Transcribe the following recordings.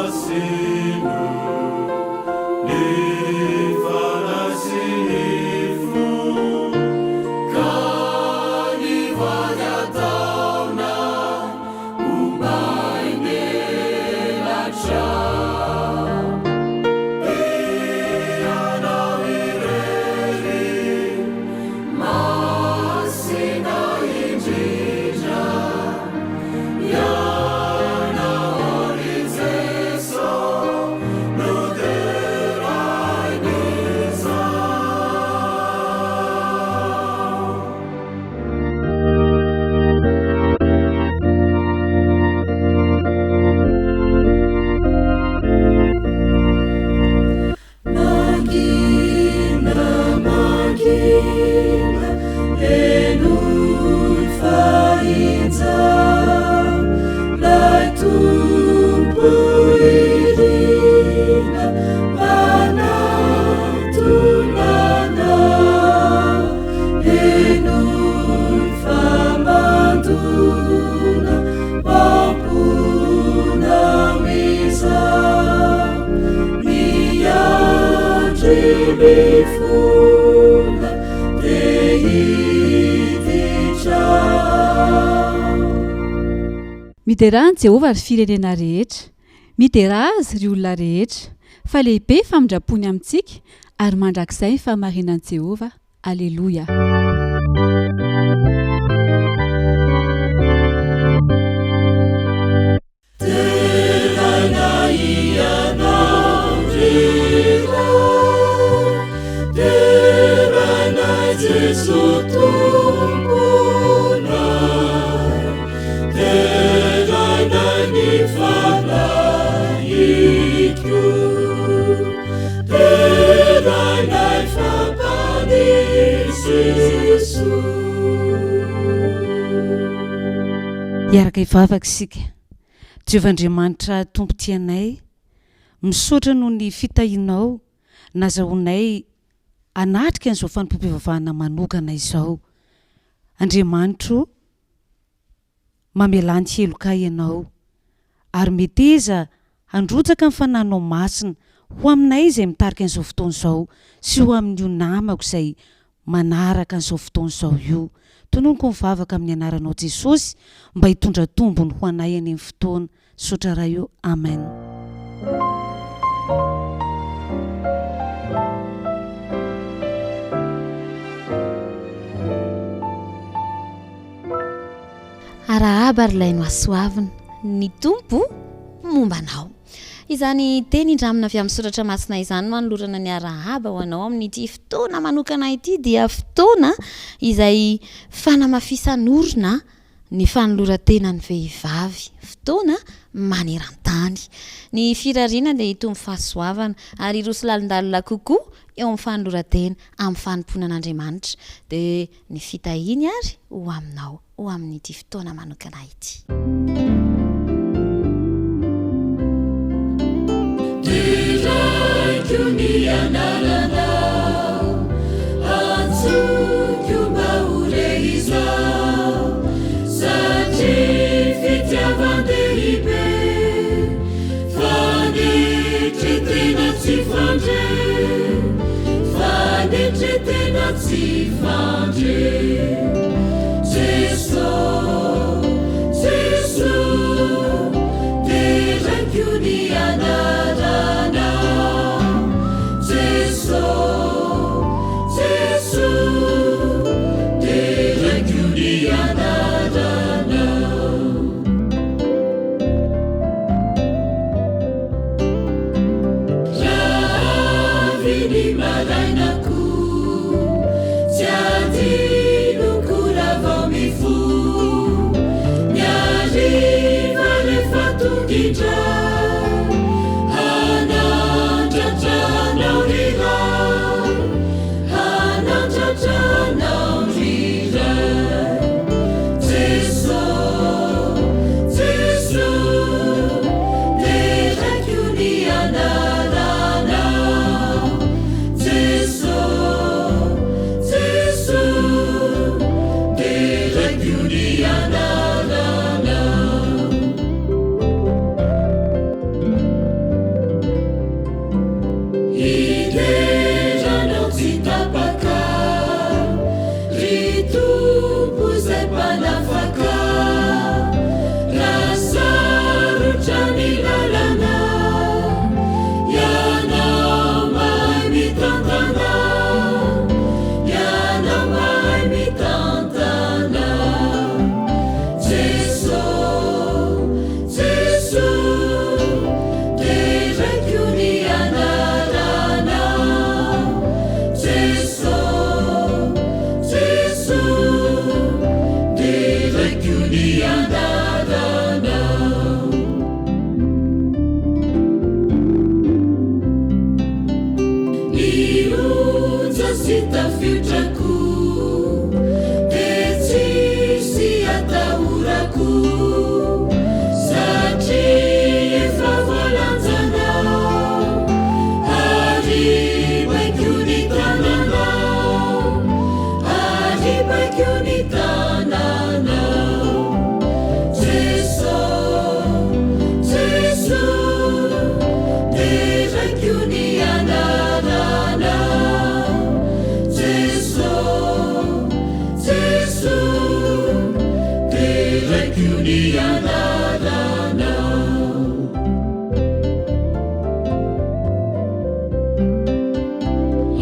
Masino ny fanahy sy ny fo ka ny vady ataonay ho main'elatra. Ianao irery Masina indrindra. Mangina, mangina, henoy fa injao 'Lay Tompo irina manatona anao. Henoy fa mandona ao am-ponao izao. Miandry mifona te hiditra ao. Miderà an'i Jehovah, ry firenena rehetra. Miderà azy, ry olona rehetra. Fa lehibe ny famindram-pony amintsika, ary mandrakizay ny fahamarinan'i Jehovah. Aleloia. Deraina Ianao ry Ray, derainay Jeso Tomponay, derainay ny Fanahiko, derainay fa Mpamonjy Jeso. Hiaraka hivavaka isika. Jehovah Andriamanitra Tompo tia anay, misaotra noho ny fitahianao nazahoanay hanatrika an'izao fanompoam-pivavahana manokana izao. Andriamanitro o, mamelà ny helokay Ianao, ary meteza handrotsaka ny Fanahinao Masina ho aminay izay mitarika an'izao fotoana izao sy ho amin'io namako izay manaraka an'izao fotoana izao io. Tononiko ny vavaka amin'ny anaranao Jesosy mba hitondra tombony ho anay anie ny fotoana. Misaotra Ray o. Amen. Arahaba ry ilay nohasoavina, ny Tompo momba anao. Izany teny indramina avy amin'ny soratra masina izany no anolorana ny arahaba ho anao amin'ity fotoana manokana ity dia fotoana izay fanamafisan'orina ny fanoloran-tenan'ny vehivavy, fotoana maneran-tany. Ny firariana dia hitombo fahasoavana ary hiroso lalindalina kokoa eo amin'ny fanoloran-tena amin'ny fanompoana an'Andriamanitra. Dia ny fitahiany ary ho aminao. ho amin'ity fotoana manokana ity. Deraiko ny anaranao, antsoiko mba ho re izao, satria fitiavan-dehibe, fanetren-tena tsy fandre, fanetren-tena tsy fandre. Raha avy ny maraina koa tsy adinoko. sy tafiotra koa, dia tsisy atahorako, satria efa voalanjanao, ary baiko ny tananao, ary baiko ny tananao. Jeso, Jeso, deraiko ny anaranao. Jeso, Jeso, deraiko ny anaranao.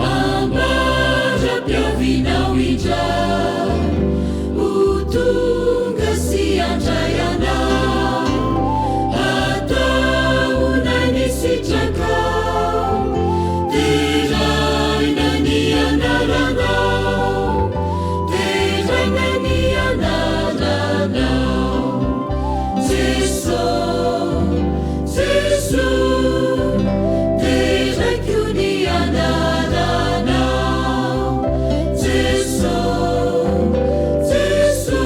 Ambara-piavianao indray, ho tonga sy handray anao. Ataonay ny sitrakao, deraina ny anaranao, deraina ny anaranao. Jeso, Jeso, deraiko ny anaranao. Jeso, Jeso,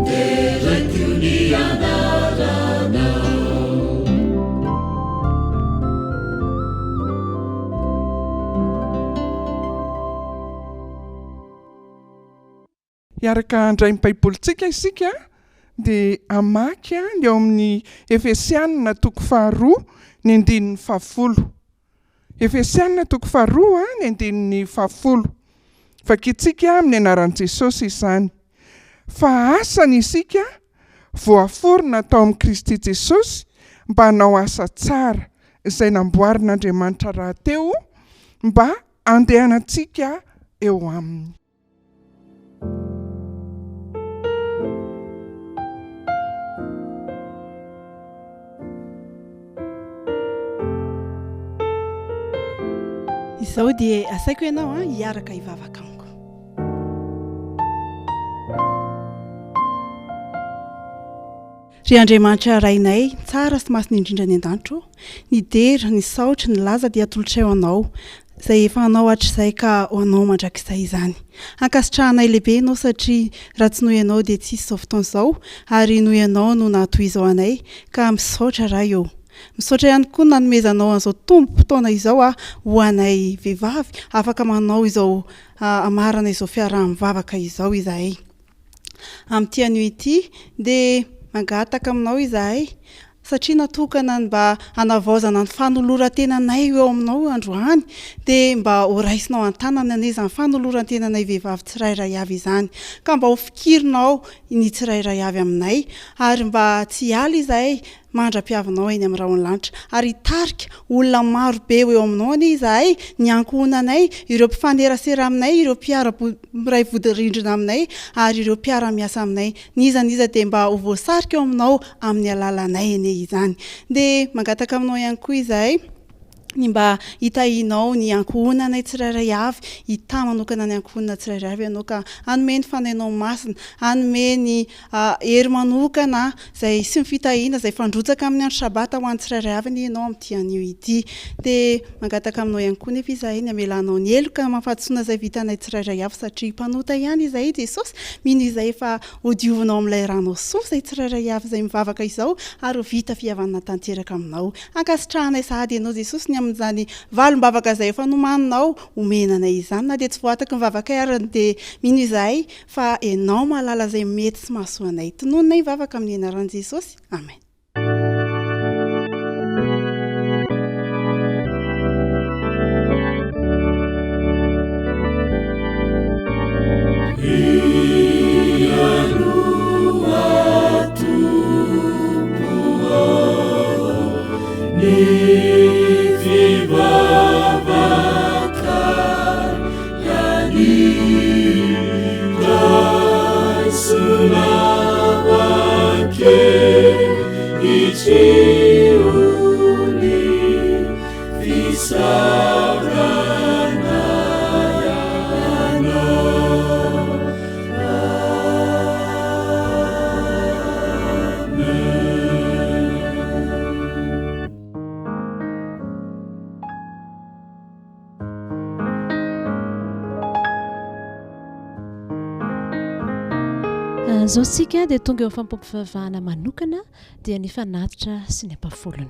deraiko ny anaranao. Hiaraka handray ny Baibolintsika isika dia hamaky ny ao amin'ny Efesianina toko faharoa ny andininy fahafolo. Efesianina toko faharoa ny andininy fahafolo. Vakintsika amin'ny anaran'i Jesosy izany. Fa asany isika voaforona tao amin'i Kristy Jesosy mba hanao asa tsara izay namboarin'Andriamanitra rahateo mba handehanantsika eo aminy. Izao dia asaiko ianao hiaraka hivavaka amiko. Ry Andriamanitra Rainay, tsara sy masina indrindra any an-danitra ô, ny dera, ny saotra, ny laza dia atolotray ho Anao, izay efa Anao hatrizay ka ho Anao mandrakizay izany. Ankasitrahanay lehibe Ianao satria raha tsy noho Ianao dia tsy hisy izao fotoana izao ary noho Ianao no nahatoy izao anay ka misaotra Ray ô. Misaotra ihany koa nanomezanao an'izao tombom-potoana izao ho anay vehivavy afaka manao izao hamarana izao fiaraha-mivavaka izao izahay. Amin'ity anio ity dia mangataka aminao izahay satria natokana ny mba hanavaozana ny fanoloran-tenanay eo aminao androany dia mba ho raisinao an-tanana anie izany fanoloran-tenanay vehivavy tsirairay avy izany ka mba ho fikirinao ny tsirairay avy aminay ary mba tsy hiala izahay mandra-piavinao eny amin'ny rahon'ny lanitra, ary hitarika olona maro be ho eo aminao anie izahay, ny ankohonanay, ireo mpifanerasera aminay, ireo mpiara-miray vodirindrina aminay, ary ireo mpiara-miasa aminay. N'iza n'iza dia mba ho voasarika eo aminao amin'ny alalanay anie izany. Dia mangataka aminao ihany koa izahay ny mba hitahianao ny ankohonanay tsirairay avy, hitahy manokana ny ankohonana tsirairay avy ianao ka hanome ny Fanahinao Masina, hanome ny hery manokana izay sy ny fitahiana izay fandrotsaka amin'ny andro Sabata ho an'ny tsirairay avy anie ianao amin'ity anio ity. Dia mangataka aminao ihany koa nefa izahay ny hamelanao ny heloka amam-pahadisoana izay vitanay tsirairay avy satria mpanota ihany izahay Jesosy, mino izahay fa hodiovinao amin'ilay ranao soa izay tsirairay avy izay mivavaka izao ary ho vita fihavanana tanteraka aminao. Ankasitrahanay sahady Ianao Jesosy ny amin'izany valim-bavaka izay efa nomaninao homena anay izany na dia tsy voataky ny vavakay ary dia mino izahay fa Ianao mahalala izay mety sy mahasoa anay. Tononina ny vavaka amin'ny anaran'i Jesosy. Amen. Izao isika dia tonga eo amin'ny fampivavahana manokana dia ny fanatitra sy ny ampahafolony.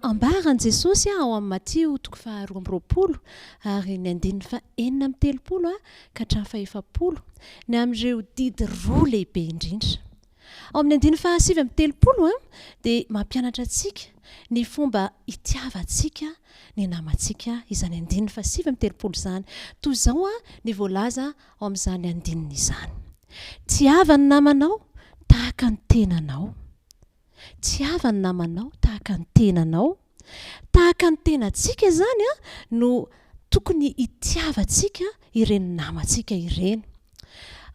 Ambaran'i Jesosy ao amin'ny Matio toko faha 22 ary ny andininy faha 36 ka hatramin'ny faha 40 ny amin'ireo didy roa lehibe indrindra. Ao amin'ny andininy faha 39 dia mampianatra antsika ny fomba hitiavantsika ny namantsika izany andininy faha 39 izany. Toy izao ny voalaza ao amin'izany andininy izany, Tiava ny namanao tahaka ny tenanao. Tiava ny namanao tahaka ny tenanao. Tahaka ny tenantsika izany no tokony hitiavantsika ireny namantsika ireny.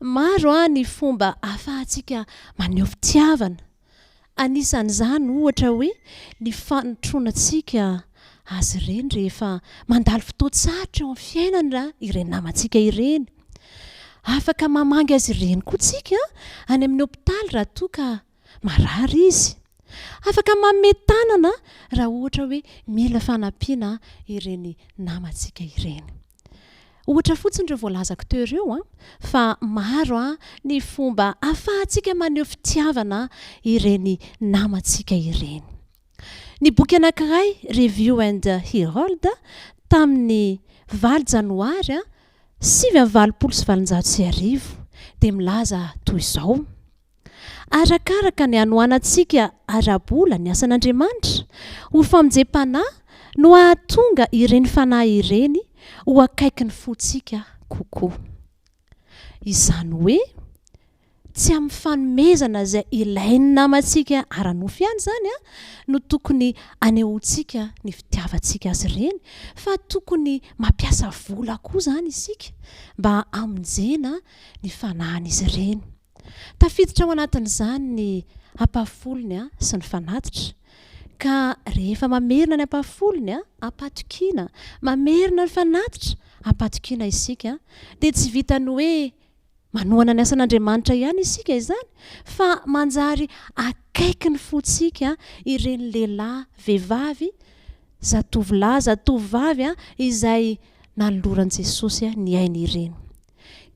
Maro ny fomba ahafahantsika maneho fitiavana. Anisan'izany ohatra hoe ny fanotronantsika azy ireny rehefa mandalo fotoan-tsarotra eo amin'ny fiainana ireny namantsika ireny. Afaka mamangy azy ireny koa tsika any amin'ny hopitaly raha toa ka marary izy. Afaka manome tanana raha ohatra hoe mila fanampiana ireny namantsika ireny. Ohatra fotsiny ireo voalazako teo ireo an, fa maro an ny fomba ahafahantsika maneho fitiavana ireny namantsika ireny. Ny boky anankiray, Review and Herald, tamin'ny valo janoary 1889 dia milaza toy izao, Arakaraka ny hanohanantsika ara-bola ny asan'Andriamanitra, ho famonjem-panahy no hahatonga ireny fanahy ireny ho akaikin'ny fontsika kokoa. Izany hoe, tsy amin'ny fanomezana izay ilain'ny namantsika ara-nofo ihany izany no tokony hanehoantsika ny fitiavantsika azy ireny, fa tokony mampiasa vola koa izany isika mba hamonjena ny fanahin'izy ireny. Tafiditra ao anatin'izany ny ampahafolony sy ny fanatitra. Ka rehefa mamerina ny ampahafolony am-patokiana, mamerina ny fanatitra am-patokiana isika, dia tsy vitan'ny hoe manohana ny asan'Andriamanitra ihany isika izany, fa manjary akaiky ny fontsika ireny lehilahy, vehivavy, zatovolahy, zatovovavy izay nanoloran'i Jesosy ny ainy ireny.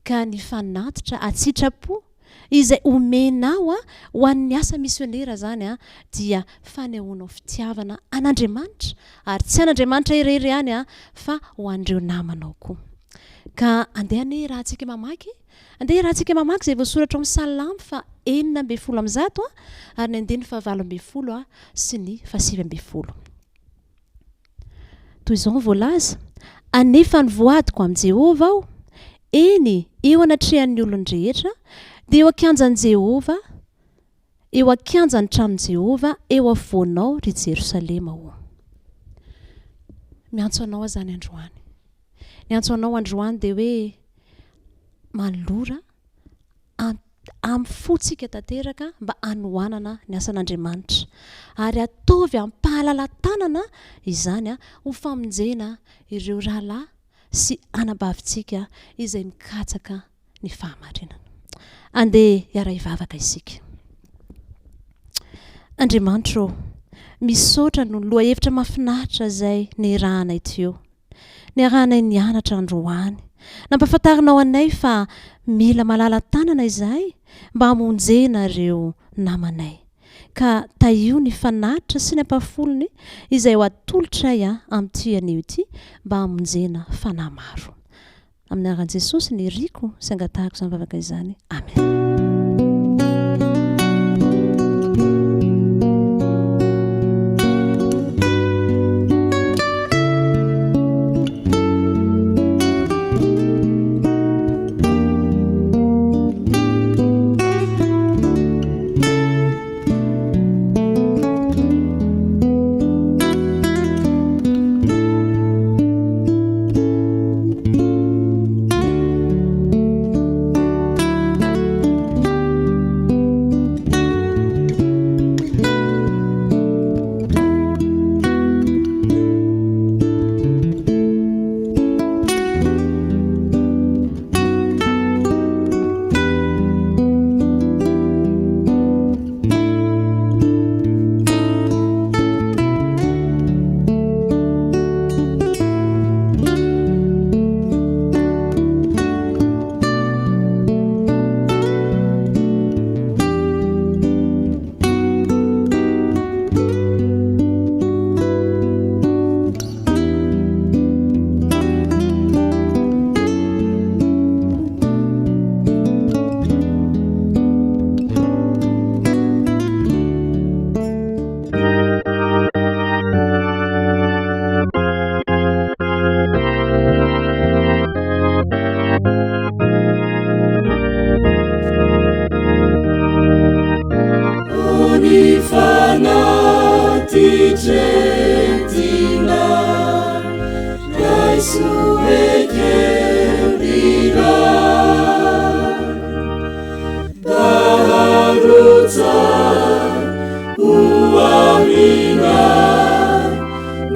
Ka ny fanatitra an-tsitrapo izay omenao ho an'ny asa misionera izany dia fanehoanao fitiavana an'Andriamanitra, ary tsy an'Andriamanitra irery ihany fa ho an'ireo namanao koa. Ka andeha anie iarahantsika mamaky, andeha iarahantsika mamaky izay voasoratra ao amin'ny Salamo faha 116 ary ny andininy faha 18 sy ny faha 19. Toy izao no voalaza, Anefa ny voadiko amin'i Jehovah aho, eny, eo anatrehan'ny olony rehetra, dia eo an-kianjan'i Jehovah, eo an-kianjan'ny tranon'i Jehovah, eo afovoanao, ry Jerosalema ô. Miantso anao aho izany androany. Ny antso anao androany dia hoe manolora amin'ny fontsika tanteraka mba hanohanana ny asan'Andriamanitra, ary ataovy amim-pahalalatanana izany ho famonjena ireo rahalahy sy anabavintsika izay mikatsaka ny fahamarinana. Andeha hiara-hivavaka isika. Andriamanitra ô, misaotra noho ny lohahevitra mahafinaritra izay nirahanay teo. Niarahanay nianatra androany. Nampahafantarinao anay fa mila malala-tanana izahay mba hamonjena ireo namanay. Ka tahio ny fanatitra sy ny ampahafolony izay ho atolotray amin'ity anio ity mba hamonjena fanahy maro. Amin'ny anaran'i Jesosy no iriko sy angatahako izany vavaka izany. Amen.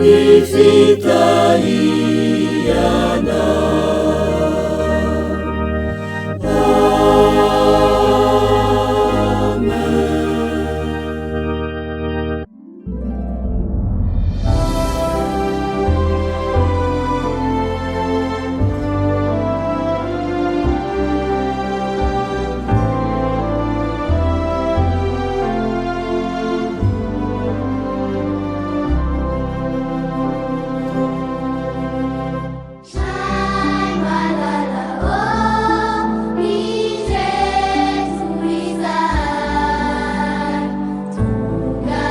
ny fitahianao. Amen. Ray malala ô, indreto izahay, tonga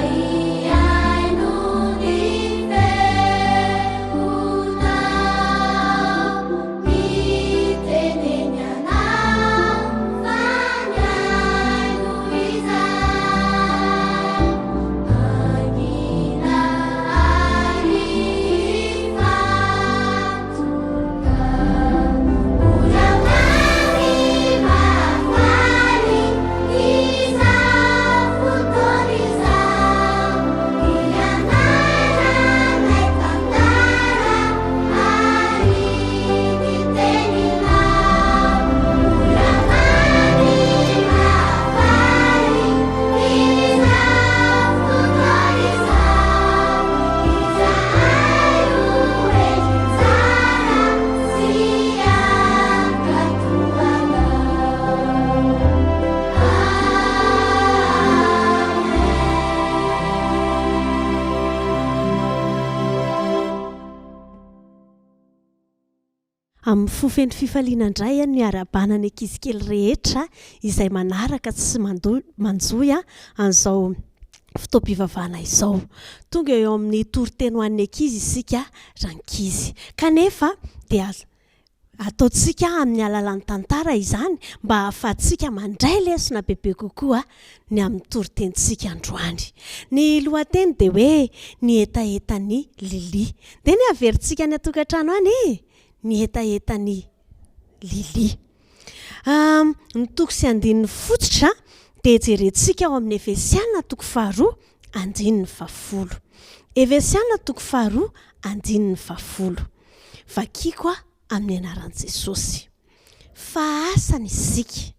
hihaino ny feonao. Mitenena anao fa mihaino izahay. Mangina ary hifantoka. Ora mamy mahafaly izao fotoana izao, hianaranay tantara ary ny teninao. Ora mamy mahafaly izao fotoana izao, izahay ho hendry tsara sy hankatò anao. Amen. Amin'ny fo feno fifaliana indray no iarahabana ny ankizy kely rehetra izay manaraka sy manjohy an'izao fotoam-pivavahana izao. Tonga eo amin'ny toriteny ho an'ny ankizy isika rankizy. Kanefa dia ataontsika amin'ny alalan'ny tantara izany mba hahafahantsika mandray lesona bebe kokoa ny amin'ny toritenintsika androany. Ny lohateny dia hoe Ny hetahetan'i Lily. Dia ny haverintsika any an-tokantrano any e! Ny hetahetan'i Lily. Ny toko sy andininy fototra dia jerentsika ao amin'ny Efesiana toko faharoa andininy fahafolo. Efesiana toko faharoa andininy fahafolo. Vakiko amin'ny anaran'i Jesosy. Fa asany isika,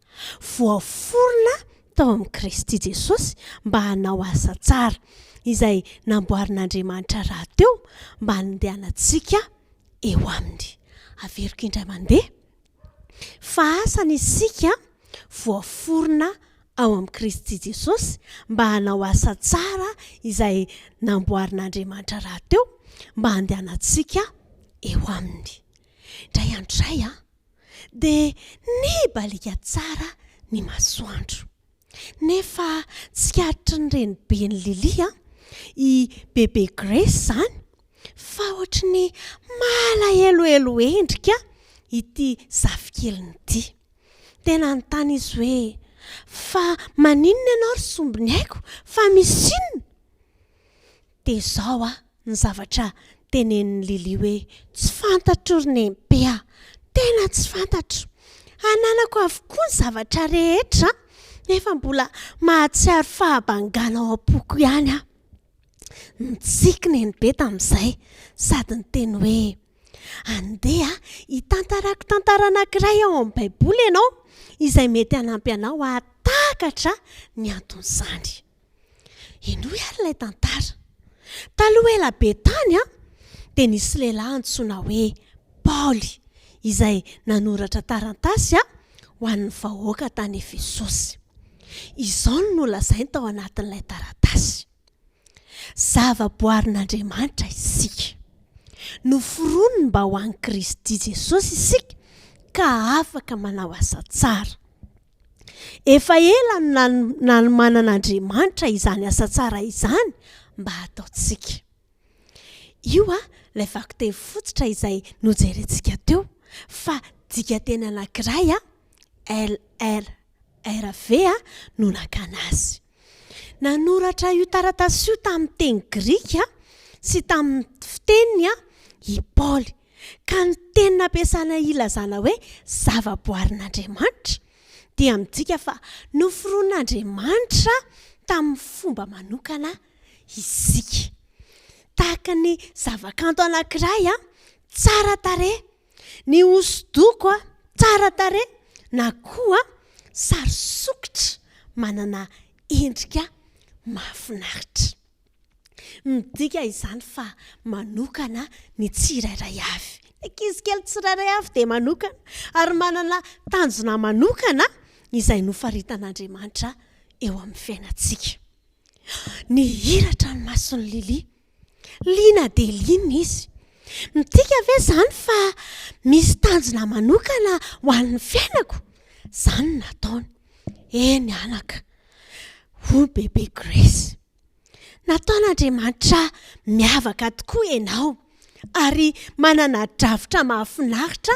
voaforona tao amin'i Kristy Jesosy mba hanao asa tsara, izay namboarin'Andriamanitra rahateo mba handehanantsika eo aminy. Averiko indray mandeha, fa asany isika, voaforona ao amin'i Kristy Jesosy mba hanao asa tsara izay namboarin'Andriamanitra rahateo mba handehanantsika eo aminy. Indray andro izay an, dia nibaliaka tsara ny masoandro. Nefa tsikaritry ny reniben'i Lily an, i Bebe Grace izany, fa ohatry ny malahelohelo endrika ity zafikeliny ity. Dia nanontany izy hoe, Fa maninona ianao ry sombiniaiko fa misy inona? Dia izao an, ny zavatra tenenin'i Lily hoe, Tsy fantatro ry Nenibe a! Tena tsy fantatro. Ananako avokoa ny zavatra rehetra nefa mbola mahatsiaro fahabangana ao am-poko ihany aho. Nitsiky Nenibe tamin'izay sady niteny hoe, Andeha hitantarako tantara anankiray ao amin'ny Baiboly ianao izay mety hanampy anao hahatakatra ny anton'izany. Henoy àry ilay tantara. Taloha ela be tany, dia nisy lehilahy antsoina hoe Paoly, izay nanoratra taratasy ho an'ny vahoaka tany Efesosy. Izao no nolazainy tao anatin'ilay taratasy, Zavaboarin'Andriamanitra isika. Noforoniny mba ho an'i Kristy Jesosy isika, ka afaka manao asa tsara. Efa ela no nanomanan'Andriamanitra izany asa tsara izany mba hataontsika. Io ilay vakiteny fototra izay nojerentsika teo fa dikanteny anankiray LRRV no nakana azy. Nanoratra io taratasy io tamin'ny teny grika sy tamin'ny fiteniny i Paoly. Ka ny teny nampiasana hilazana hoe zavaboarin'Andriamanitra dia midika fa noforonin'Andriamanitra tamin'ny fomba manokana isika. Tahaka. Tahaka ny zavakanto anankiray tsara tarehy, ny hosodoko tsara tarehy na koa sary sokitra manana endrika mahafinaritra. Midika izany fa manokana ny tsirairay avy. Ny ankizy kely tsirairay avy dia manokana ary manana tanjona manokana izay nofaritan'Andriamanitra eo amin'ny fiainantsika. Nihiratra ny mason'i Lily. Liana dia liana izy. Midika ve izany fa misy tanjona manokana ho an'ny fiainako? Izany no nataony. Eny anaka, hoy Bebe Grace. Nataon'Andriamanitra miavaka tokoa ianao ary manana drafitra mahafinaritra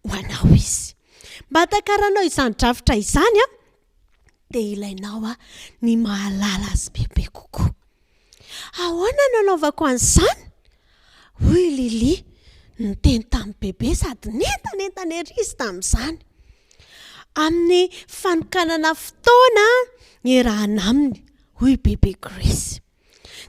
ho anao Izy. Mba hatakaranao izany drafitra izany, dia ilainao ny mahalala Azy bebe kokoa. Ahoana no anaovako an'izany? Hoy i Lily niteny tamin'i Bebe sady nientanentana ery izy tamin'izany. Amin'ny fanokanana fotoana iarahana aminy, hoy i Bebe Grace.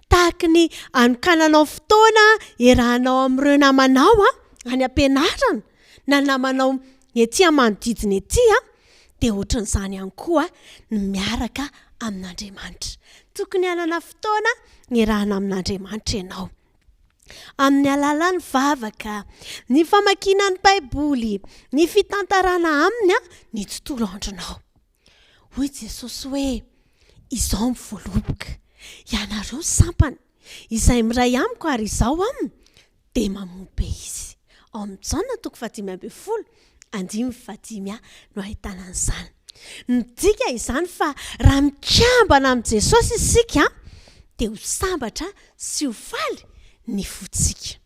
Tahaky ny anokananao fotoana iarahanao amin'ireo namanao any am-pianarana na namanao ety amin'ny manodidina ety, dia ohatran'izany ihany koa ny miaraka amin'Andriamanitra. Tokony hanana fotoana iarahana amin'Andriamanitra ianao. Amin'ny alalan'ny vavaka, ny famakiana ny Baiboly, ny fitantarana aminy ny tontolo andronao. Hoy Jesosy hoe, Izao ny voaloboka, ianareo ny sampana, izay miray amiko ary izaho aminy, dia mamoa be izy. Ao amin'ny Jaona toko fahadimy ambin'ny folo, andininy fahadimy no ahitana an'izany. Midika izany fa raha mikambana amin'i Jesosy isika, dia ho sambatra sy ho faly ny fontsika.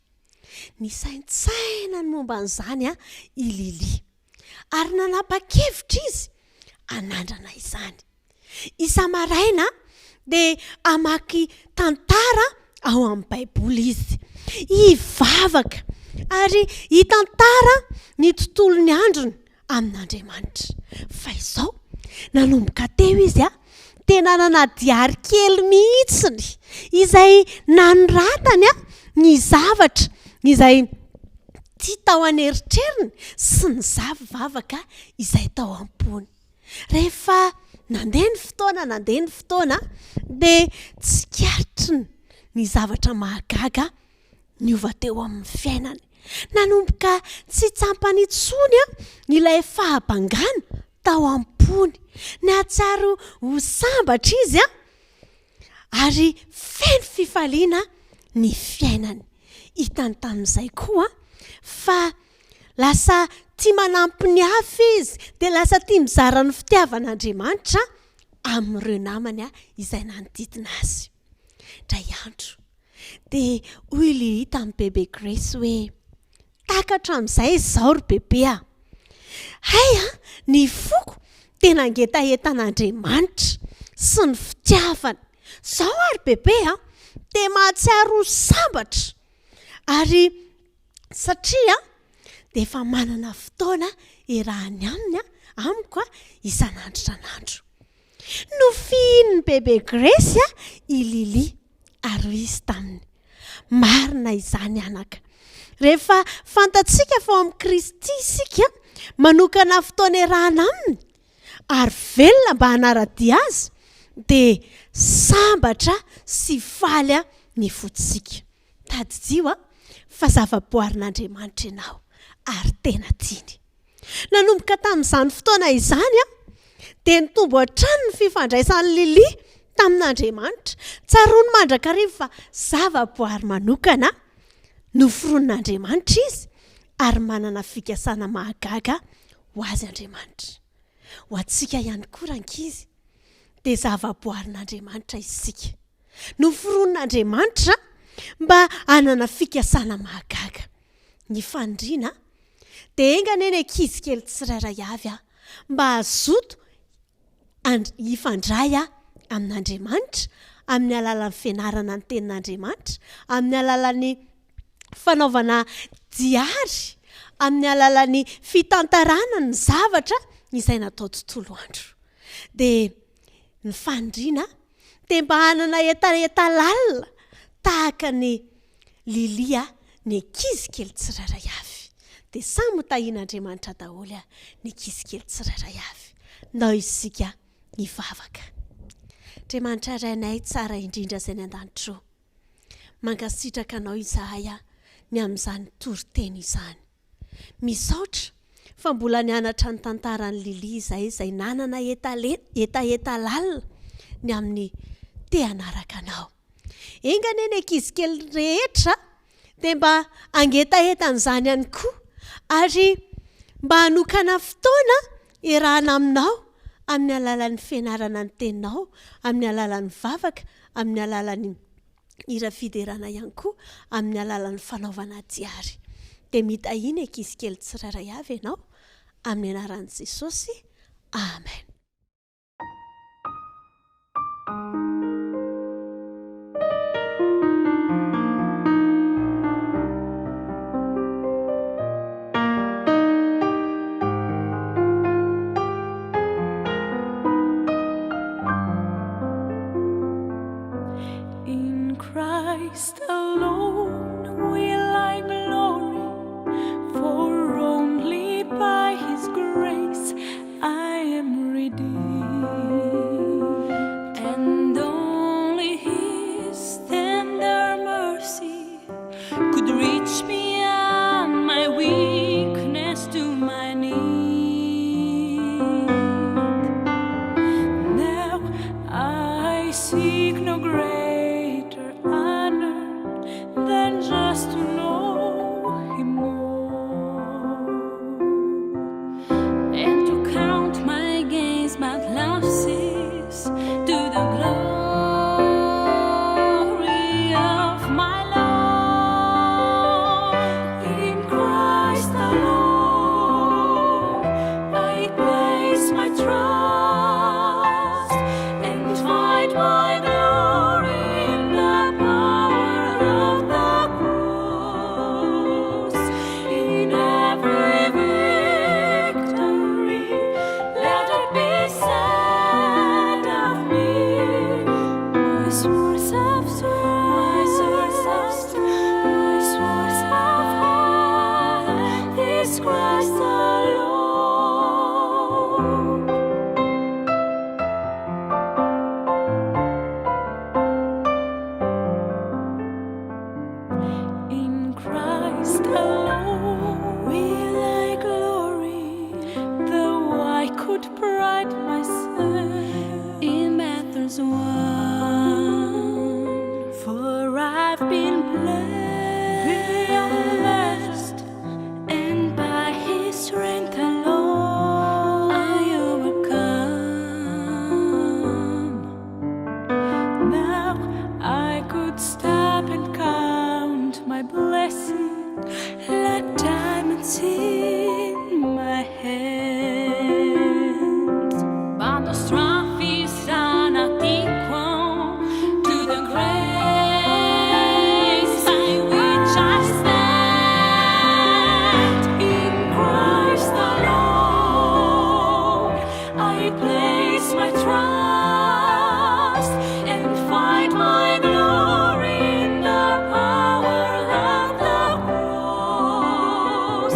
Nisaintsaina ny momba an'izany i Lily. Ary nanapa-kevitra izy hanandrana izany. Isa-maraina dia hamaky tantara ao amin'ny Baiboly izy, hivavaka ary hitantara ny tontolon'ny androny amin'Andriamanitra. Fa izao, nanomboka teo izy dia nanana diary kely mihitsiny izay nanoratany ny zavatra izay tia tao an'eritreriny sy ny zavavaka izay tao am-pony. Rehefa nandeha ny fotoana, nandeha ny fotoana, dia tsikaritry ny zavatra mahagaga niova teo amin'ny fiainany. Nanomboka tsy tsampany intsony ilay fahabangana tao am-pony. Nahatsiaro ho sambatra izy ary feno fifaliana ny fiainany. Hitany tamin'izay koa fa lasa tia manampy ny hafa izy, dia lasa tia mizara ny fitiavan'Andriamanitra amin'ireo namany izay nanodidina azy. Indray andro, dia hoy i Lily tamin'i Bebe Grace hoe, Takatro amin'izay izao ry Bebe a! Hay a, ny foko dia nangetaheta an'Andriamanitra sy ny fitiavany. Izao ary Bebe a, dia mahatsiaro ho sambatra ary satria dia efa manana fotoana iarahany aminy amiko isan'andro isan'andro. Nofihinin'i Bebe Grace i Lily ary hoy izy taminy, Marina izany anaka. Rehefa fantatsika fa ao amin'i Kristy isika, manokana fotoana iarahana Aminy, ary velona mba hanara-dia Azy, dia sambatra sy faly ny fontsika. Tadidio fa zava-boarin'Andriamanitra ianao ary tena tiany. Nanomboka tamin'izany fotoana izany dia nitombo hatrany ny fifandraisan'i Lily tamin'Andriamanitra. Tsaroany mandrakariva fa zavaboary manokana noforonin'Andriamanitra izy ary manana fikasana mahagaga ho azy Andriamanitra. Ho antsika ihany koa rankizy dia zavaboarin'Andriamanitra isika. Noforonin'Andriamanitra mba hanana fikasana mahagaga. Ny faniriana dia enga anie ny ankizy kely tsirairay avy mba hazoto hifandray amin'Andriamanitra amin'ny alalan'ny fianarana ny tenin'Andriamanitra, amin'ny alalan'ny fanaovana diary, amin'ny alalan'ny fitantarana ny zavatra izay natao tontolo andro. Dia ny faniriana dia mba hanana hetaheta lalina tahaka ny. Lilia ny ankizy kely tsirairay avy. Dia samy ho tahian'Andriamanitra daholo ny ankizy kely tsirairay avy. Ndao isika hivavaka. Andriamanitra Rainay tsara indrindra izay any an-danitra ô. Mankasitraka Anao izahay ny amin'izany toriteny izany. Misaotra fa mbola nianatra ny tantaran'i Lily izahay izay nanana hetaheta lalina ny amin'ny te hanaraka Anao. Enga anie ny ankizy kely rehetra dia mba hangetaheta an'izany ihany koa ary mba hanokana fotoana iarahana aminao amin'ny alalan'ny fianarana ny teninao, amin'ny alalan'ny vavaka, amin'ny alalan'ny hira fiderana ihany koa, amin'ny alalan'ny fanaovana diary. Dia mitahia ny ankizy kely tsirairay avy ianao amin'ny anaran'i Jesosy. Amen. In Christ alone will I glory, for only by His grace I am redeemed. And only His tender mercy could reach beyond my weakness to my need. Now I seek no greater honor than just to know Him more and to count my gains but losses to the glory of my Lord. In Christ alone I place my trust and find my glory in the power of the cross. In every victory, let it be said of me, my source of strength, my source of strength, my source of hope is Christ alone. In Christ alone will I glory, though I could pride myself in matters won. For I've been blessed, and by His strength alone I overcome. Now I could stop and count my blessings like diamonds in my hands. But no strength is not equal to the grace by which I stand. In Christ alone I place my trust and find my glory in the power of the cross.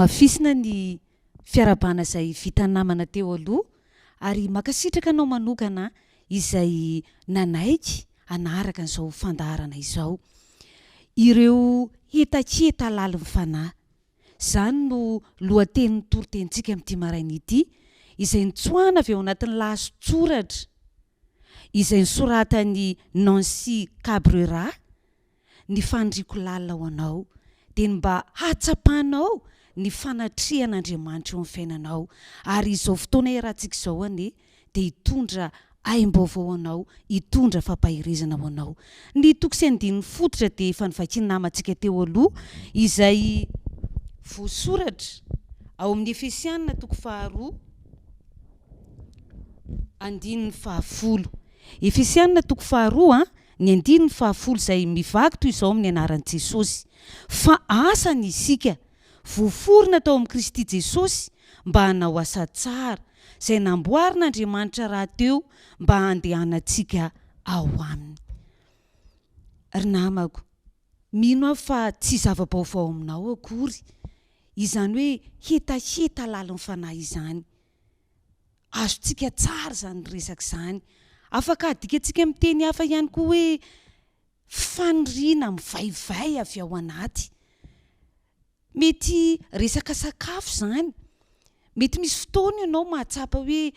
Hamafisina ny fiarahabana izay vita namana teo aloha ary mankasitraka anao manokana izay nanaiky hanaraka an'izao fandaharana izao. Ireo hetaheta lalin'ny fanahy. Izany no lohatenin'ny toritenintsika amin'ity maraina ity, izay nitsoahana avy ao anatin'ny lahatsoratra izay nosoratan'i Nancy Cabrera, Ny faniriako lalina ho anao dia ny mba hahatsapanao ny fanatrehan'Andriamanitra eo amin'ny fiainanao, ary izao fotoana iarahantsika izao anie dia hitondra aim-baovao ho anao, hitondra fampaherezana ho anao. Ny toko sy andininy fototra dia efa novakian'ny namantsika teo aloha, izay voasoratra ao amin'ny Efesiana toko faharoa andininy fahafolo. Efesiana toko faharoa ny andininy fahafolo izay mivaky toy izao amin'ny anaran'i Jesosy, Fa asany isika, voaforona tao amin'i Kristy Jesosy mba hanao asa tsara, izay namboarin'Andriamanitra rahateo mba handehanantsika ao aminy. Ry namako, mino aho fa tsy zava-baovao aminao akory izany hoe hetaheta lalin'ny fanahy izany. Azontsika tsara izany resaka izany. Afaka adikantsika amin'ny teny hafa ihany koa hoe faniriana mivaivay avy ao anaty. Mety resaka sakafo izany. Mety misy fotoana ianao mahatsapa hoe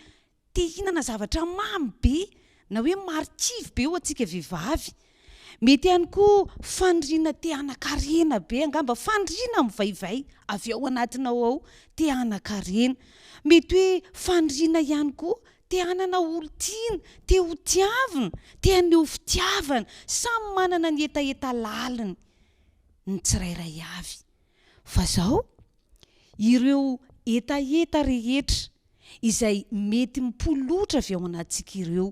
te hihinana zavatra mamy be na hoe marikivy be ho antsika vehivavy. Mety ihany koa faniriana te hanan-karena be angamba, faniriana mivaivay avy ao anatinao ao te hanan-karena. Mety hoe faniriana ihany koa te hanana olon-tiana, te ho tiavina, te haneho fitiavana. Samy manana ny hetaheta laliny ny tsirairay avy. Fa zao, ireo hetaheta rehetra izay mety mipolotra avy ao anatintsika ireo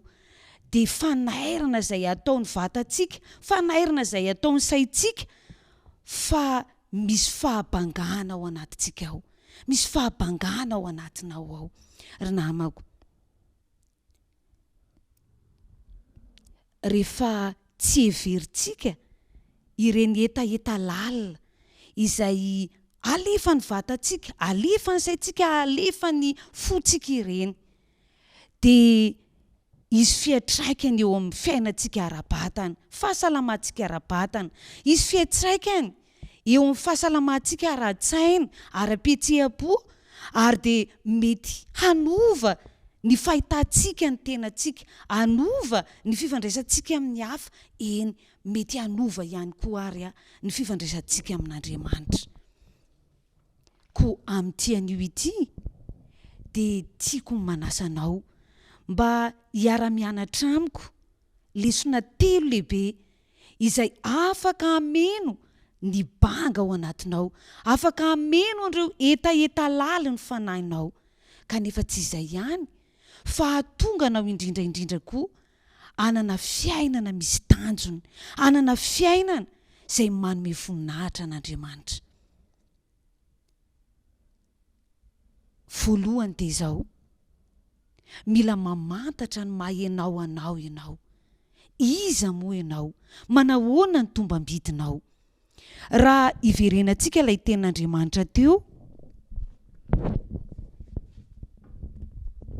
dia fanairana izay ataon'ny vatantsika, fanairana izay ataon'ny saintsika fa misy fahabangana ao anatintsika ao, misy fahabangana ao anatinao ao ry namako. Rehefa tsy heverintsika ireny hetaheta lalina izay alefan'ny vatantsika, alefan'ny saintsika, alefan'ny fontsika ireny, dia hisy fiantraikany eo amin'ny fiainantsika ara-batana, fahasalamantsika ara-batana, hisy fiantraikany eo amin'ny fahasalamantsika ara-tsaina, ara-pihetseham-po, ary dia mety hanova ny fahitantsika ny tenantsika, hanova ny fifandraisantsika amin'ny hafa, eny, mety hanova ihany koa ary ny fifandraisantsika amin'Andriamanitra. Koa amin'ity anio ity dia tiako ny manasa anao mba hiara-mianatra amiko lesona telo lehibe izay afaka hameno ny banga ao anatinao, afaka hameno an'ireo hetaheta lalin'ny fanahinao, kanefa tsy izay ihany fa hahatonga anao indrindra indrindra koa hanana fiainana misy tanjona, hanana fiainana izay manome voninahitra an'Andriamanitra. Voalohany dia izao, mila mamantatra ny maha ianao anao ianao. Iza moa ianao? Manahoana ny tombam-bidinao? Raha iverenantsika ilay tenin'Andriamanitra teo,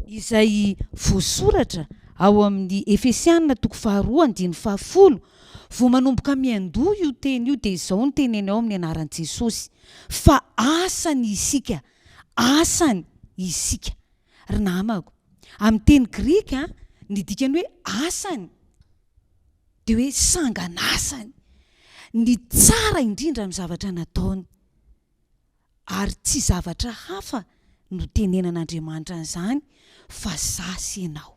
izay voasoratra ao amin'ny Efesiana toko faharoa andininy fahafolo, vao manomboka miandoha io teny io dia izao no teneny ao amin'ny anaran'i Jesosy, fa asany isika, asany isika. Ry namako, amin'ny teny grika, ny dikan'ny hoe asany dia hoe sangan'asany, ny tsara indrindra amin'ny zavatra nataony. Ary tsy zavatra hafa no tenenan'Andriamanitra an'izany fa za sy ianao.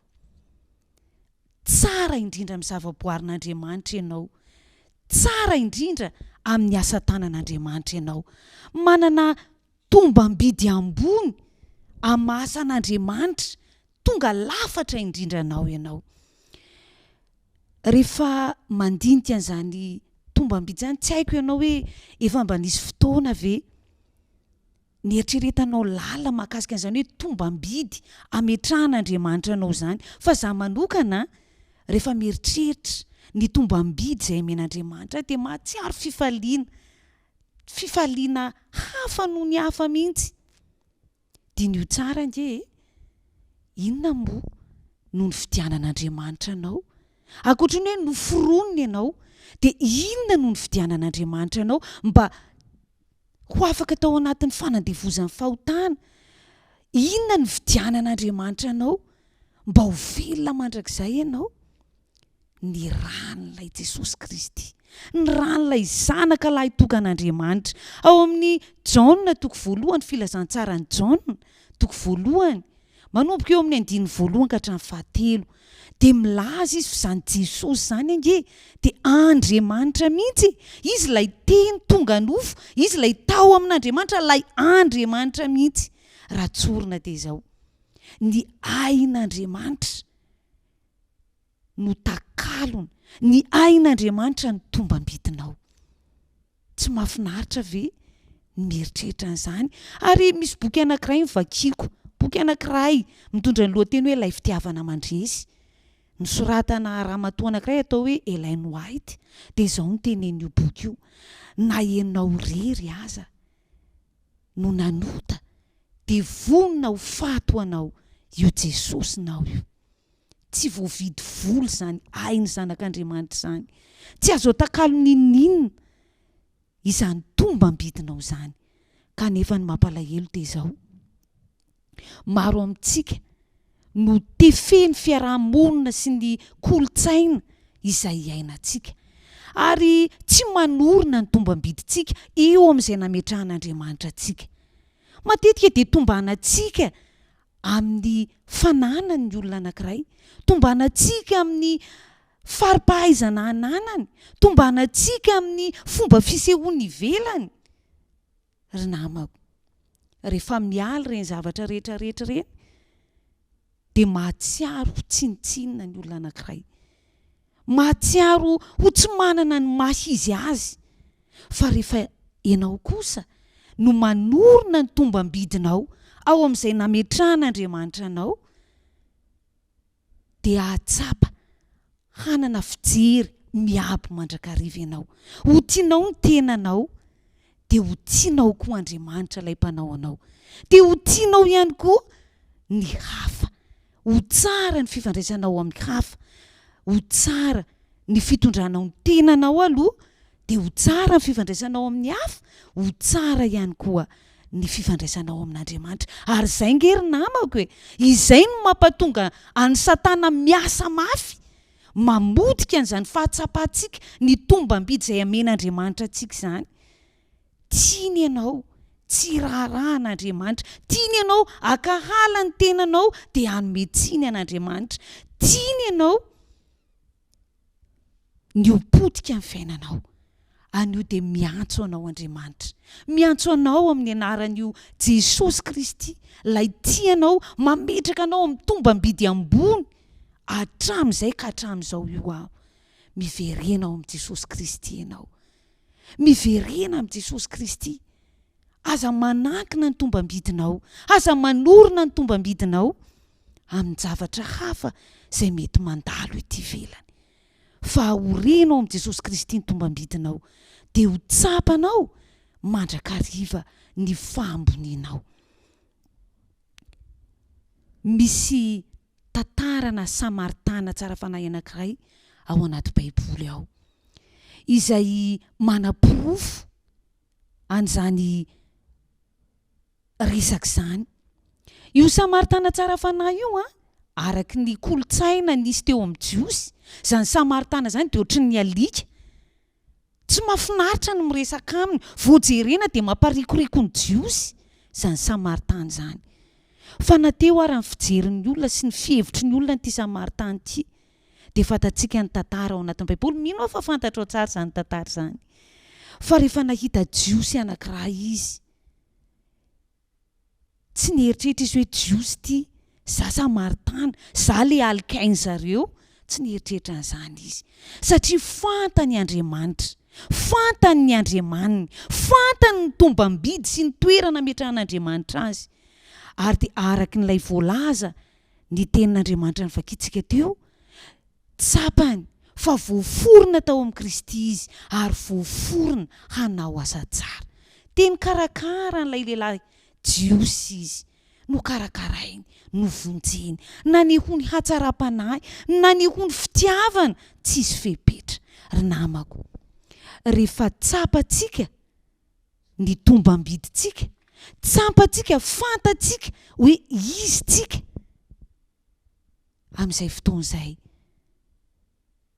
Tsara indrindra amin'ny zavaboarin'Andriamanitra ianao. Tsara indrindra amin'ny asa tanan'Andriamanitra ianao. Manana tombam-bidy ambony amin'ny asan'Andriamanitra tonga lafatra indrindra anao ianao. Rehefa mandinika an'izany tombam-bidy izany, tsy haiko ianao hoe efa mba nisy fotoana ve nieritreretanao lalina mahakasika an'izany hoe tombam-bidy ametrahan'Andriamanitra anao izany. Fa izaho manokana, rehefa mieritreritra ny tombam-bidy izay omen'Andriamanitra ahy dia mahatsiaro fifaliana. Fifaliana hafa noho ny hafa mihitsy. Diniho tsara ange e! Inona moa no nifidianan'Andriamanitra anao? Ankoatry ny hoe noforoniny ianao, dia inona no nifidianan'Andriamanitra anao mba ho afaka tao anatin'ny fanandevozan'ny fahotana? Inona no nifidianan'Andriamanitra anao mba ho velona mandrakizay ianao? Ny ran'ilay Jesosy Kristy, ny ran'ilay Zanaka lahitokan'Andriamanitra. Ao amin'ny Jaona toko voalohany, Filazantsaran'i Jaona, toko voalohany, manomboka eo amin'ny andininy voalohany ka hatramin'ny fahatelo, dia milaza izy fa izany Jesosy izany ange dia Andriamanitra mihitsy e! Izy ilay Teny tonga nofo, Izy ilay tao amin'Andriamanitra, ilay Andriamanitra mihitsy. Raha tsorina dia izao, ny ain'Andriamanitra no takalony, ny ain'Andriamanitra no tombam-bidinao. Tsy mahafinaritra ve ny mieritreritra an'izany? Ary misy boky anankiray novakiako, boky anankiray mitondra ny lohateny hoe Ilay Fitiavana Mandresy, nosoratana ramatoa anankiray atao hoe Ellen White, dia izao no tenenin'io boky io, Na ianao irery aza no nanota, dia vonona ho faty ho anao io Jesosinao io. Tsy voavidy vola izany ain'ny zanak'Andriamanitra izany. Tsy azo atakalo n'inon'inona izany tombam-bidinao izany. Kanefa ny mampalahelo dia izao, maro amintsika no tefen'ny fiaraha-monina sy ny kolontsaina izay iainantsika, ary tsy manorina ny tombam-bidintsika eo amin'izay nametrahan'Andriamanitra antsika. Matetika dia tombanantsika amin'ny fananany ny olona anankiray, tombanantsika amin'ny fari-pahaizana ananany, tombanantsika amin'ny fomba fisehoany ivelany. Ry namako, rehefa miala ireny zavatra rehetra rehetra ireny dia mahatsiaro ho tsinontsinona ny olona anankiray. Mahatsiaro ho tsy manana ny maha izy azy. Fa rehefa ianao kosa no manorina ny tombam-bidinao ao amin'izay nametrahan'Andriamanitra anao, dia hahatsapa hanana fijery miabo mandrakariva ianao. Ho tianao ny tenanao, dia ho tianao koa Andriamanitra ilay Mpanao anao. Dia ho tianao ihany koa ny hafa. Ho tsara ny fifandraisanao amin'ny hafa, ho tsara ny fitondranao ny tenanao aloha, dia ho tsara ny fifandraisanao amin'ny hafa, ho tsara ihany koa ny fifandraisanao amin'Andriamanitra. Ary izay nge ry namako e! Izay no mampatonga an'i Satana miasa mafy, mamotika an'izany fahatsapantsika ny tombam-bidy izay amen'Andriamanitra antsika izany. Tiany ianao tsy hiraharaha an'Andriamanitra. Tiany ianao hankahala ny tenanao dia hanome tsiny an'Andriamanitra. Tiany ianao ny ho potika ny fiainanao. Anio dia miantso anao Andriamanitra. Miantso anao amin'ny anaran'io Jesosy Kristy, ilay tia anao, mametraka anao amin'ny tombam-bidy ambony hatramin'izay ka hatramin'izao io aho. Miverena ao amin'i Jesosy Kristy ianao. Miverena amin'i Jesosy Kristy. Aza manankina ny tombam-bidinao. Aza manorina ny tombam-bidinao amin-javatra hafa izay mety mandalo ety ivelany. Fa aoreno ao amin'i Jesosy Kristy ny tombam-bidinao, dia ho tsapanao mandrakariva ny fahambonianao. Misy tantarana Samaritana tsara fanahy anankiray ao anaty Baiboly ao, izay manaporofo an'izany resaka izany. Io Samaritana tsara fanahy io an, araka ny kolontsaina nisy teo amin'ny Jiosy, izany Samaritana izany dia ohatran'ny alika. Tsy mahafinaritra ny miresaka aminy, vao jerena dia mamparikoriko ny Jiosy izany Samaritana izany. Fa na teo ara ny fijerin'ny olona sy ny fihevitry ny olona an'ity Samaritana ity, dia fantatsika ny tantara ao anatin'ny Baiboly, mino aho fa fantatrao tsara izany tantara izany, fa rehefa nahita Jiosy anankiray izy, Tsy nieritreritra izy hoe Jiosy ity, za Samaritana, za le alikain zareo, tsy nieritreritra an'izany izy. Satria fantany Andriamanitra, fantany ny Andriamaniny, fantany ny tombam-bidy sy ny toerana ametrahan'Andriamanitra azy. Ary dia araka ilay voalaza ny tenin'Andriamanitra novakintsika teo, Tsapany fa voaforona tao amin'i Kristy izy ary voaforona hanao asa tsara. Dia nikarakara an'ilay lehilahy Jiosy izy. Nokarakarainy, novonjeny, nanehoany hatsaram-panahy, nanehoany fitiavana tsisy fepetra. Ry namako, rehefa tsapantsika ny tombam-bidintsika, tsampantsika, fantatsika hoe izy tsika, amin'izay fotoana izay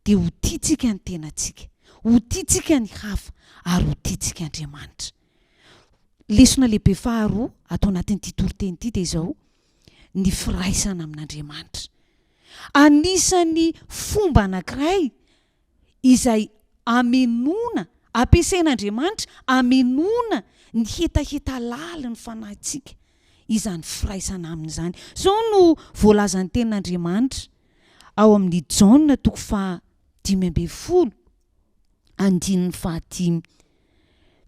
dia ho tiantsika ny tenantsika, ho tiantsika ny hafa ary ho tiantsika Andriamanitra. Lesona lehibe faharoa ato anatin'ity toriteny ity dia izao, ny firaisana amin'Andriamanitra. Anisan'ny fomba anankiray izay amenoana, ampiasain'Andriamanitra amenoana ny hetaheta lalin'ny fanahintsika izany firaisana aminy izany. Izao no voalazan'ny Tenin'Andriamanitra ao amin'ny Jaona toko faha 15 andininy fahadimy.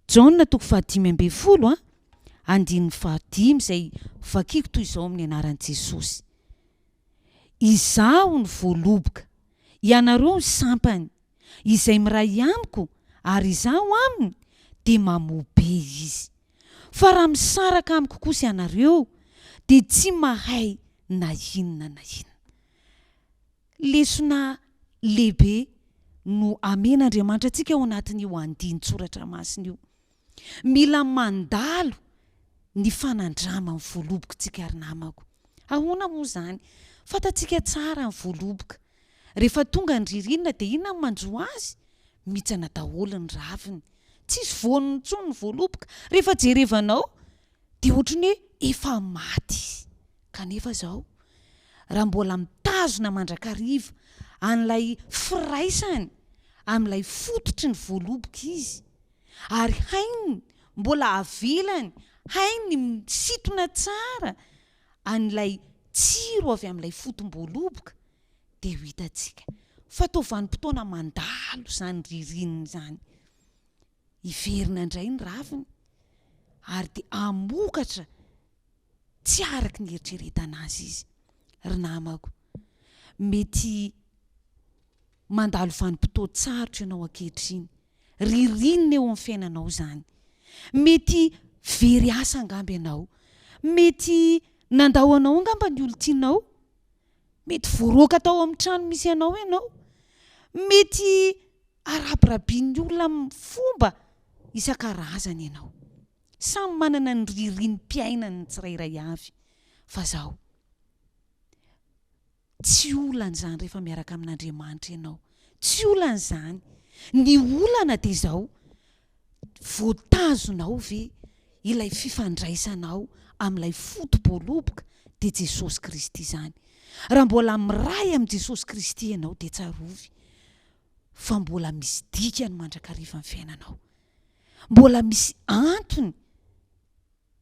Jaona toko faha 15 andininy fahadimy izay vakiko toy izao amin'ny anaran'i Jesosy. Izaho no voaloboka, ianareo ny sampany, izay miray amiko ary izaho aminy dia mamoa be izy. Fa raha misaraka amiko kosa ianareo dia tsy mahay na inona na inona. Lesona lehibe no amen'Andriamanitra antsika ao anatin'io andinin-tsoratra masina io. Mila mandalo ny fanandraman'ny voaloboka tsika ry namako. Ahoana moa izany? Fantatsika tsara ny voaloboka. Rehefa tonga ny ririnina dia inona no manjo azy? Mihitsana daholo ny raviny. Tsisy voany intsony ny voaloboka. Rehefa jerevanao dia ohatry ny hoe efa maty izy. Kanefa izao, raha mbola mitazona mandrakariva an'ilay firaisany amin'ilay fototry ny voaloboka izy, ary hainy mbola avelany, hainy ny misintona tsara an'ilay tsiro avy amin'ilay fotom-boaloboka, dia ho hitantsika fa toa vanim-potoana mandalo izany ririnina izany. Hiverina indray ny raviny ary dia hamokatra tsy araka ny eritreretana azy izy. Ry namako, mety mandalo vanim-potoan-tsarotra ianao ankehitriny. Ririnina eo amin'ny fiainanao izany. Mety very asa angamba ianao. Mety nandao anao angamba ny olon-tianao. Mety voaroaka tao amin'ny trano misy anao ianao. Mety arabirabian'ny olona amin'ny fomba isan-karazany ianao. Samy manana ny ririnim-piainany ny tsirairay avy. Fa izao, tsy olana izany rehefa miaraka amin'Andriamanitra ianao. Tsy olana izany. Ny olana dia izao, voatazonao ve ilay fifandraisanao amin'ilay foto-boaloboka, dia Jesosy Kristy izany. Raha mbola miray amin'i Jesosy Kristy ianao dia tsarovy fa mbola misy dikany mandrakariva ny fiainanao. Mbola misy antony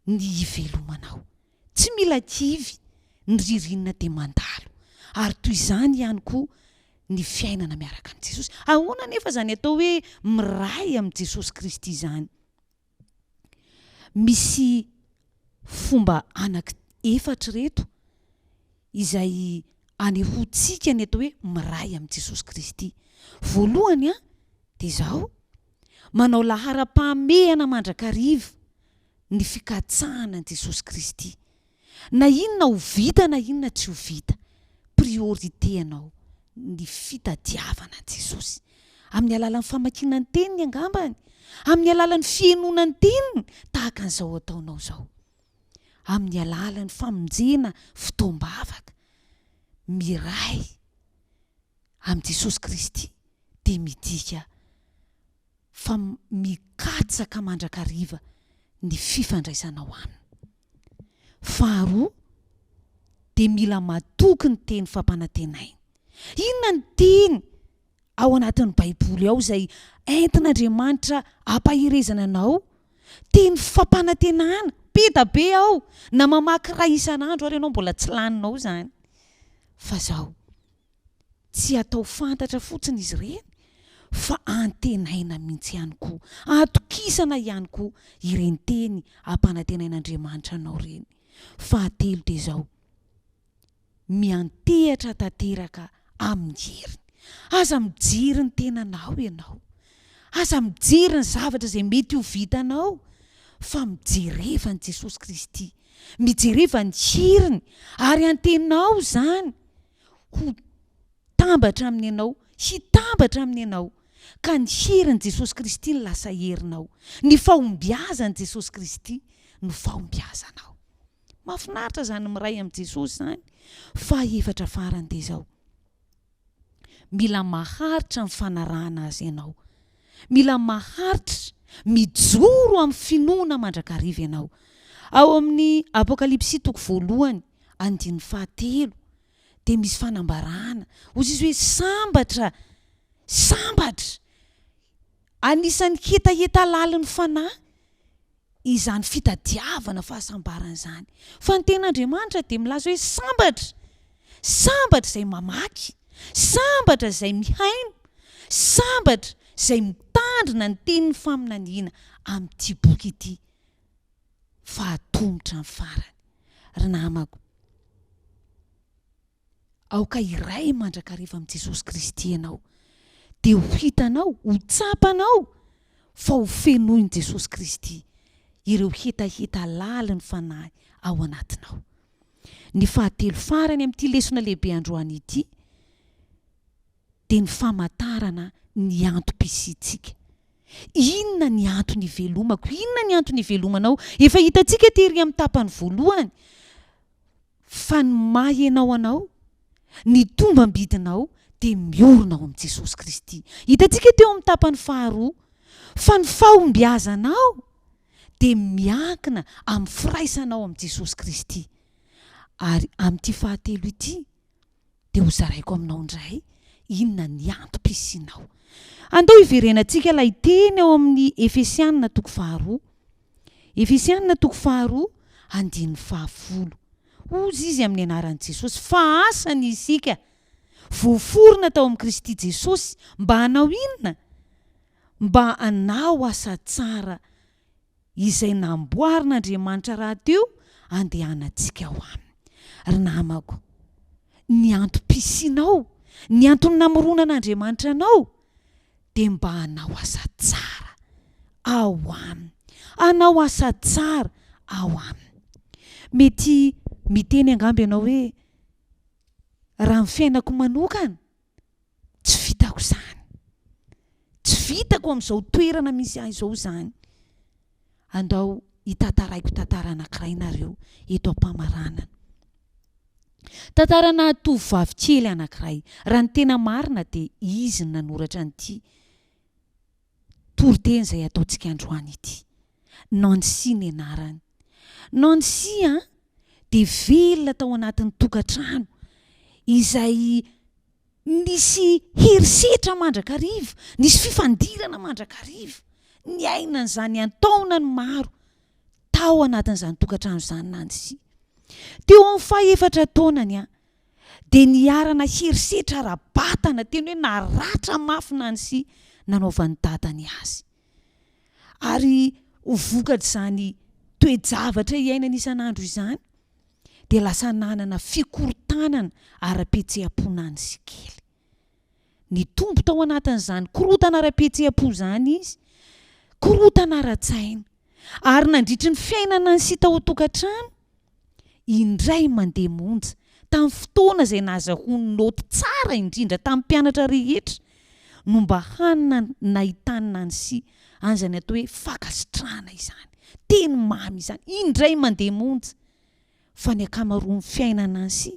ny hivelomanao. Tsy mila kivy, ny ririnina dia mandalo. Ary toy izany ihany koa ny fiainana miaraka amin'i Jesosy. Ahoana anefa izany atao hoe miray amin'i Jesosy Kristy izany? Misy fomba anaky efatra ireto izay anehoantsika ny atao hoe miray amin'i Jesosy Kristy. Voalohany dia izao, manao laharam-pahamehana mandrakariva ny fikatsahana an'i Jesosy Kristy. Na inona ho vita na inona tsy ho vita, priorité anao ny fitadiavana an'i Jesosy. Amin'ny alalan'ny famakiana ny teniny angambany, amin'ny alalan'ny fihenoana ny teniny tahaka an'izao ataonao izao. Amin'ny alalan'ny famonjena fotoam-bavaka, miray amin'i Jesosy Kristy dia midika fa mikatsaka mandrakariva ny fifandraisanao aminy. Faharoa, dia mila matoky ny teny fampanantenainy. Inona ny teny ao anatin'ny Baiboly ao izay entin'Andriamanitra ampaherezana anao? Teny fampanantenana, be da be ao, na mamaky iray isan'andro ary ianao mbola tsy laninao izany. Fa izao, Tsy atao fantatra fotsiny izy ireny fa antenaina mihitsy ihany koa, atokisana ihany koa ireny teny ampanantenain'Andriamanitra anao ireny. Fahatelo dia izao, miantehatra tanteraka amin'ny heriny. Aza mijery ny tenanao ianao. Aza mijery ny zavatra izay mety ho vitanao. Fa mijereva an'i Jesosy Kristy, mijereva ny heriny, ary antenao izany ho tambatra amin'ny anao, hitambatra amin'ny anao, ka ny herin'i Jesosy Kristy no lasa herinao, ny fahombiazan'i Jesosy Kristy no fahombiazanao. Mahafinaritra izany miray amin'i Jesosy izany. Fahefatra farany dia izao, mila maharitra amin'ny fanarahana Azy ianao. Mila maharitra, mijoro amin'ny finoana mandrakariva ianao. Ao amin'ny Apokalypsy toko voalohany, andininy fahatelo, dia misy fanambarana. Hoy izy hoe sambatra, sambatra! Anisan'ny hetaheta lalin'ny fanahy izany fitadiavana fahasambarana izany. Fa ny tenin'Andriamanitra dia milaza hoe sambatra! Sambatra izay mamaky, sambatra izay mihaino, sambatra izay mitandrina ny tenin'ny faminaniana amin'ity boky ity fa atomotra ny farany. Ry namako, aoka hiray mandrakariva amin'i Jesosy Kristy ianao, dia ho hitanao, ho tsapanao fa ho fenoin'i Jesosy Kristy ireo hetaheta lalin'ny Fanahy ao anatinao. Ny fahatelo farany amin'ity lesona lehibe androany ity dia ny famantarana ny antom-pisiantsika. Inona ny antony ivelomako? Inona ny antony ivelomanao? Efa hitantsika tery amin'ny tapany voalohany fa ny maha ianao anao, ny tombam-bidinao dia miorina ao amin'i Jesosy Kristy. Hitantsika teo amin'ny tapany faharoa fa ny fahombiazanao dia miankina amin'ny firaisanao amin'i Jesosy Kristy. Ary amin'ity fahatelo ity dia hozaraiko aminao indray inona ny antom-pisianao. Andao hiverenantsika ilay teny ao amin'ny Efesianina toko faharoa. Efesianina toko faharoa, andininy fahafolo. Hozy izy amin'ny anaran'i Jesosy, fa asany isika, voaforona tao amin'i Kristy Jesosy, mba hanao inona? Mba hanao asa tsara izay namboarin'Andriamanitra rahateo andehanantsika ao aminy. Ry namako, ny antom-pisianao, ny antony namoronan'Andriamanitra anao dia mba hanao asa tsara ao aminy. Hanao asa tsara ao aminy. Mety miteny angamba ianao hoe, raha ny fiainako manokana, Tsy vitako izany. Tsy vitako amin'izao toerana misy ahy izao izany. Andao hitantaraiko tantara anankiray nareo eto am-pamaranana. Tantarana tovovavy kely anankiray. Raha ny tena marina dia izy no nanoratra an'ity toriteny izay ataontsika androany ity. Nancy ny anarany. Nancy an, dia velona tao anatin'ny tokantrano izay nisy herisetra mandrakariva, nisy fifandirana mandrakariva. Niaina an'izany an-taonany maro tao anatin'izany tokantrano izany Nancy. Teo amin'ny fahefatra taonany an, dia niharana herisetra ara-batana, tena hoe naratra mafy Nancy nanaovan'ny dadany azy. Ary ho vokatr'izany toe-javatra iainana isan'andro izany, dia lasa nanana fikorontanana ara-pihetseham-po Nancy kely. Nitombo tao anatin'izany korontana ara-pihetseham-po izany izy, korontana ara-tsaina. Ary nandritry ny fiainana Nancy tao an-tokantrano, indray mandeha monja, tamin'ny fotoana izay nahazahoany naoty tsara indrindra tamin'ny mpianatra rehetra, no mba hany nahitany Nancy an'izany atao hoe fankasitrahana izany, teny mamy izany, indray mandeha monja. Fa ny ankamaroan'ny fiainan'i Nancy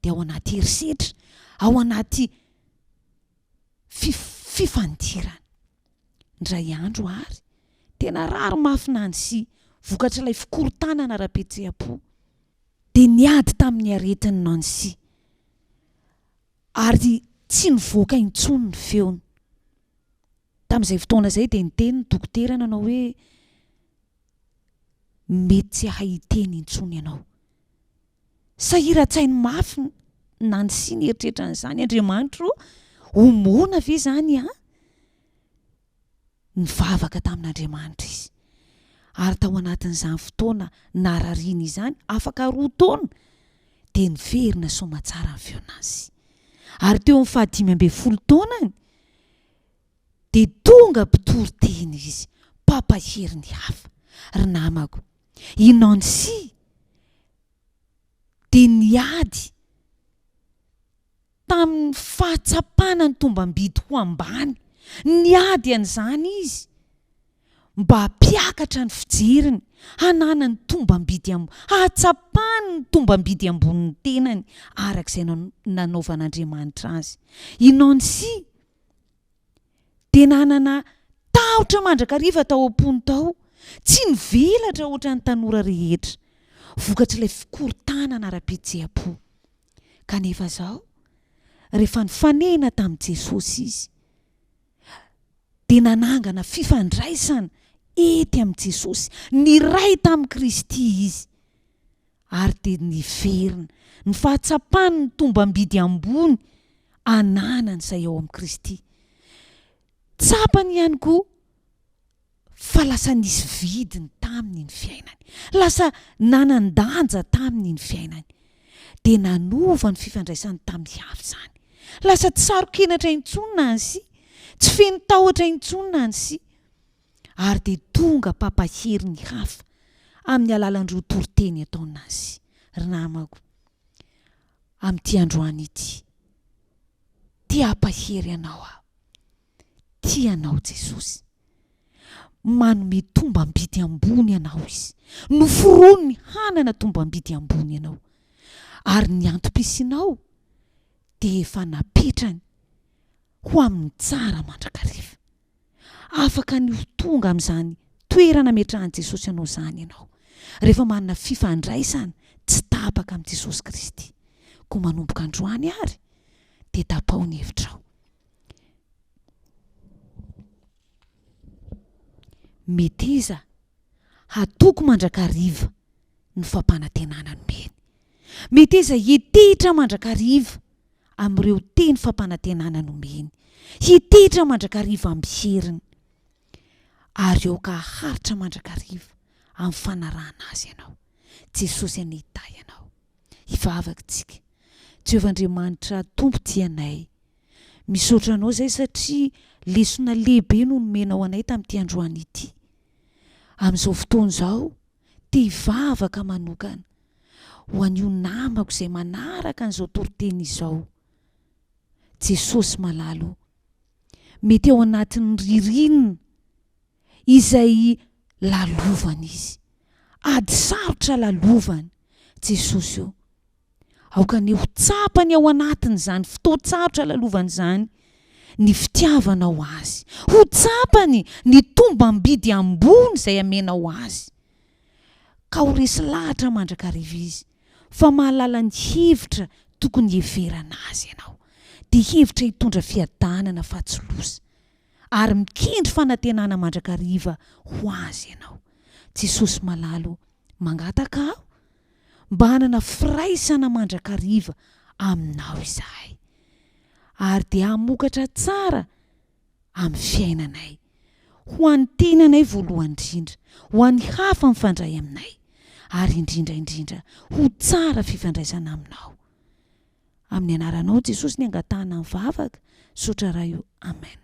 dia ao anaty herisetra, ao anaty fifandirana. Indray andro àry, dia narary mafy Nancy vokatr'ilay fikorontanana ara-pihetseham-po. Dia niady tamin'ny aretin'i Nancy, ary tsy nivoaka intsony ny feony. Tamin'izay fotoana izay dia niteny ny dokotera nanao hoe, Mety tsy hahay hiteny intsony ianao. Sahiran-tsainy mafy Nancy nieritreritra an'izany, Andriamanitro ô, ho moana ve izany aho? Nivavaka tamin'Andriamanitra izy. Ary tao anatin'izany fotoana narariany izany, afaka roa taona, dia niverina soamatsara ny feon'i Nancy. Ary teo amin'ny fahadimy ambinifolo taonany, dia tonga mpitory teny izy, mpampahery ny hafa. Ry namako, i Nancy dia niady tamin'ny fahatsapana ny tombam-bidy ho ambany. Niady an'izany izy mba hampiakatra ny fijeriny, hananany tombam-bidy ambony, hahatsapany ny tombam-bidy ambonin'ny tenany araka izay nanaovan'Andriamanitra azy. I Nancy dia nanana tahotra mandrakariva tao am-pony tao, tsy nivelatra ohatran'ny tanora rehetra, vokatr'ilay fikorontanana ara-pihetseham-po. Kanefa izao, rehefa nifanena tamin'i Jesosy izy, dia nanangana fifandraisana ety amin'i Jesosy, niray tamin'i Kristy izy, ary dia niverina ny fahatsapany ny tombam-bidy ambony ananany izay ao amin'i Kristy. Tsapany ihany koa fa lasa nisy vidiny taminy ny fiainany, lasa nanan-danja taminy ny fiainany. Dia nanova ny fifandraisany tamin'ny hafa izany. Lasa tsy saro-kenatra intsony Nancy, tsy feno tahotra intsony Nancy, ary dia tonga mpampahery ny hafa amin'ny alalan'ireo toriteny ataon'i Nancy. Ry namako, amin'ity androany ity, te hampahery anao aho. Tia anao Jesosy. Manome tombam-bidy ambony anao Izy. Noforoniny hanana tombam-bidy ambony ianao. Ary ny antom-pisianao dia efa napetrany ho amin'ny tsara mandrakariva. Afaka ny ho tonga amin'izany toerana ametrahan'i Jesosy anao izany ianao, rehefa manana fifandraisana tsy tapaka amin'i Jesosy Kristy. Koa manomboka androany àry, dia tapaho ny hevitrao. Meteza hatoky mandrakariva ny fampanantenana nomeny. Meteza hitehitra mandrakariva amin'ireo teny fampanantenana nomeny. Hitehitra mandrakariva amin'ny heriny. Ary aoka haharitra mandrakariva amin'ny fanarahana azy ianao. Jesosy anie hitahy anao. Hivavaka isika. Jehovah Andriamanitra Tompo tia anay. Misaotra Anao izay satria lesona lehibe no nomenao anay tamin'ity androany ity. Amin'izao fotoana izao, te hivavaka manokana ho an'io namako izay manaraka an'izao toriteny izao. Jesosy malala o, mety ao anatin'ny ririnina izay lalovana izy. Ady sarotra lalovana. Jesosy o, aoka anie ho tsapany ao anatin'izany fotoan-tsarotra lalovana izany ny fitiavanao azy. Ho tsapany ny tombam-bidy ambony izay amenao azy. Ka ho resy lahatra mandrakariva izy fa mahalala ny hevitra tokony hiheverana azy ianao. Dia hevitra hitondra fiadanana fa tsy loza. Ary mikendry fanantenana mandrakariva ho azy ianao. Jesosy malala o, mangataka aho mba hanana firaisana mandrakariva aminao izahay. Ary dia hamokatra tsara amin'ny fiainanay, ho an'ny tenanay voalohany indrindra, ho an'ny hafa mifandray aminay, ary indrindra indrindra ho tsara fifandraisana aminao. Amin'ny anaranao Jesosy ny angatahana ny vavaka, sotra Ray o. Amen.